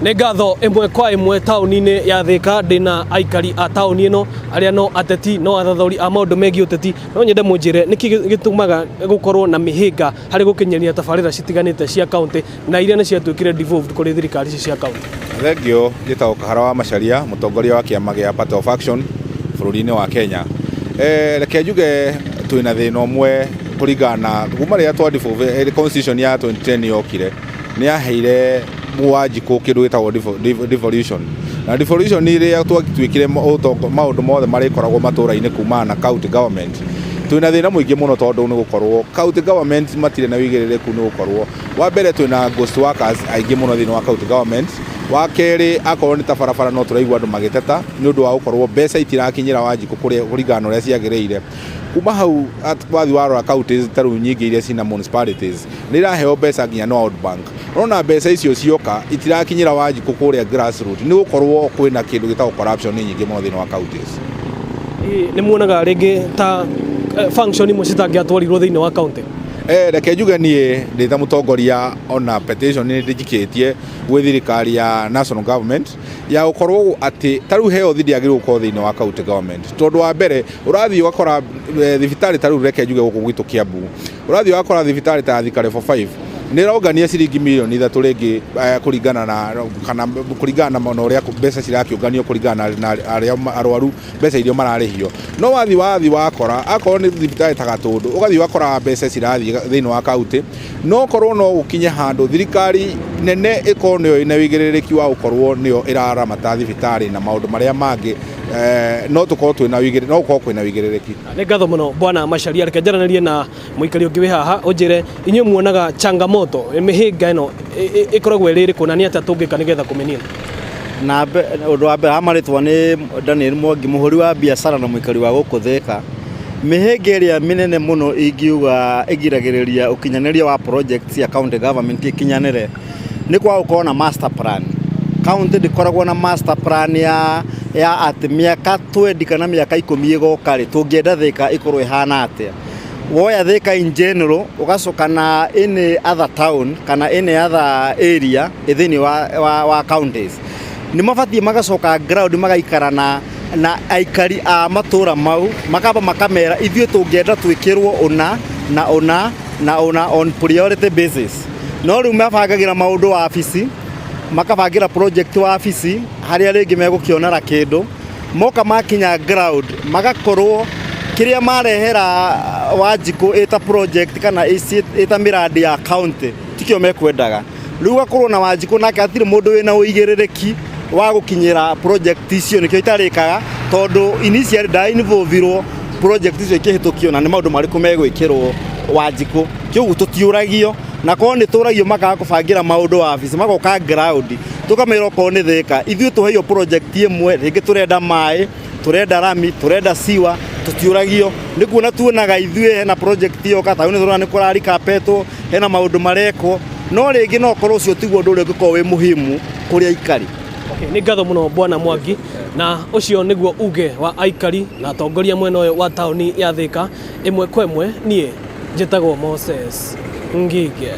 Nĩ ngatho ĩmwe kwa ĩmwe taũni-inĩ ya Thĩka ndĩna aikari a taũni ĩno arĩa no ateti no athathaũri a maũndũ megiĩ ũteti. No nyende mũnjĩre nĩkĩ gĩtũmaga gũkorwo na mĩhĩnga harĩ gũkinyanĩria tabarĩra citiganĩte cia kaũntĩ na iria nĩ ciatuĩkire devolved kũrĩ thirikari ici cia kaũntĩ. Thengio, njĩtagwo Kahara wa Macharia, mũtongoria wa kĩama gĩa Party of Action bũrũri-inĩ wa Kenya. E, reke njuge twĩna thĩna ũmwe kũringana na kuma rĩrĩa twa devolve eh, constitution ya 2010 yokire nĩ yaheire Wanjikũ kĩndũ gĩtagwo devolution na devolution rĩrĩa twatuĩkire maũndũ mothe marĩkoragwo matũra-inĩ kumana na county government twĩna thĩna mũingĩ mũno tondũ nĩ gũkorwo county government matirĩ na wĩigĩrĩrĩku nĩ gũkorwo wa mbere twĩna ghost workers aingĩ mũno thĩinĩ wa county government wa kerĩ akorwo nĩ ta barabara no tũraigua andũ magĩteta nĩ ũndũ wa gũkorwo mbeca itirakinyĩra Wanjikũ kũringana na ũrĩa ciagĩrĩire kuma hau wathiĩ warora counties ta rĩu nyingĩ iria cina municipalities nĩ iraheo mbeca nginya nĩ World Bank ũrona mbeca icio cioka itirakinyĩra Wanjikũ kũrĩa grassroot nĩ gũkorwo kwĩna kĩndũ gĩtagwo corruption nyingĩ mũno thĩinĩ wa counties. Nĩ muonaga rĩngĩ ta function imwe citangĩatwarirwo thĩinĩ wa county? Reke njuge niĩ ndĩ ta mũtongoria ona petition nĩ ndĩnjikĩtie gwĩ thirikari ya national government ya gũkorwo atĩ ta rĩu health ndĩagĩrĩirwo gũkorwo thĩinĩ wa county government tondũ wa mbere ũrathiĩ ũgakora thibitarĩ ta rĩu reke njuge gũkũ gwitũ Kiambu ũrathiĩ ũgakora thibitarĩ ta Thika level 5 nĩ ĩrongania ciringi mirioni ithatũ rĩngĩ kũringana na kana kũringana na ũrĩa mbeca cirakĩũnganio kũringana na arĩa arwaru mbeca iria mararĩhio no wathiĩ wathiĩ wakora akorwo nĩ thibitarĩ ta Gatũndũ ũgathiĩ ũgakora mbeca cirathiĩ thĩinĩ wa kaunti no korwo no gũkinye handũ thirikari nene ĩkorwo nĩyo ĩna wĩigĩrĩrĩki wa gũkorwo nĩyo ĩraramata thibitarĩ na maũndũ marĩa mangĩ no tũkorwo twĩna wĩigĩrĩrĩki no gũkorwo kwĩna wĩigĩrĩrĩki. Nĩ ngatho mũno Bwana Macharia, reke njaranĩrie na mũikari ũngĩ wĩ haha ũnjĩre inyuĩ muonaga changamoto mĩhĩnga ĩno ĩkoragwo ĩrĩ ĩrĩkũ na nĩ atĩa tũngĩka nĩgetha kũmĩnina? Na ũndũ wa mbere marĩtwa nĩ Daniel Mwangi mũhũri wa biacara na mũikari wa gũkũ Thĩka. Mĩhĩnga ĩrĩa mĩnene mũno ingiuga ĩgiragĩrĩria ũkinyanĩria wa project cia county government ikinyanĩre nĩ kwaga gũkorwo na master plan. County ndĩkoragwo na master plan ya ya atĩ mĩaka twendi kana mĩaka ikũmi ĩgoka rĩ, tũngĩenda Thĩka ĩkorwo ĩhana atĩa. Woya Thĩka in general ũgacoka na any other town kana any other area thĩinĩ wa, wa, wa counties nĩ mabatiĩ magacoka ground magaikara na na aikari a matũra mau makamba makamera ithuĩ tũngĩenda twĩkĩrwo ũna na ũna na ũna on priority basis no rĩu mabangagĩra maũndũ wabici makabangĩra project wabici harĩa rĩngĩ megũkĩonera kĩndũ moka makinya ground magakorwo kĩrĩa marehera Wanjikũ ĩta project kana ĩta mĩrandi ya county tikĩo mekwendaga rĩu gakorwo na Wanjikũ nake hatirĩ mũndũ wĩna ũigĩrĩrĩki wa gũkinyĩra project icio nĩkĩo itarĩkaga tondũ initially nda involvirwo project icio ikĩhĩtũkio na nĩ maũndũ marĩkũ megwĩkĩrwo Wanjikũ kĩu tũtiũragio na korwo nĩ tũragio makaga kũbangĩra maũndũ wabici magoka ground tũkamera okorwo nĩ Thĩka ithuĩ tũheirwo project ĩmwe rĩngĩ tũrenda maĩ tũrenda rami tũrenda siwa tũtiũragio nĩ kuona tuonaga ithuĩ hena project yoka ta nĩ tũrona nĩ kũrarikapetwo hena maũndũ marekwo no rĩngĩ no korwo ũcio tiguo ũndũ ũrĩa ũngĩkorwo wĩ muhimu kũrĩ aikari. Okay, nĩ ngatho mũno Bwana Mwangi na ũcio nĩguo uge wa aikari na atongoria mwena ũyũ wa taũni ya Thĩka ĩmwe kwa ĩmwe niĩ njĩtagwo Moses Ngige.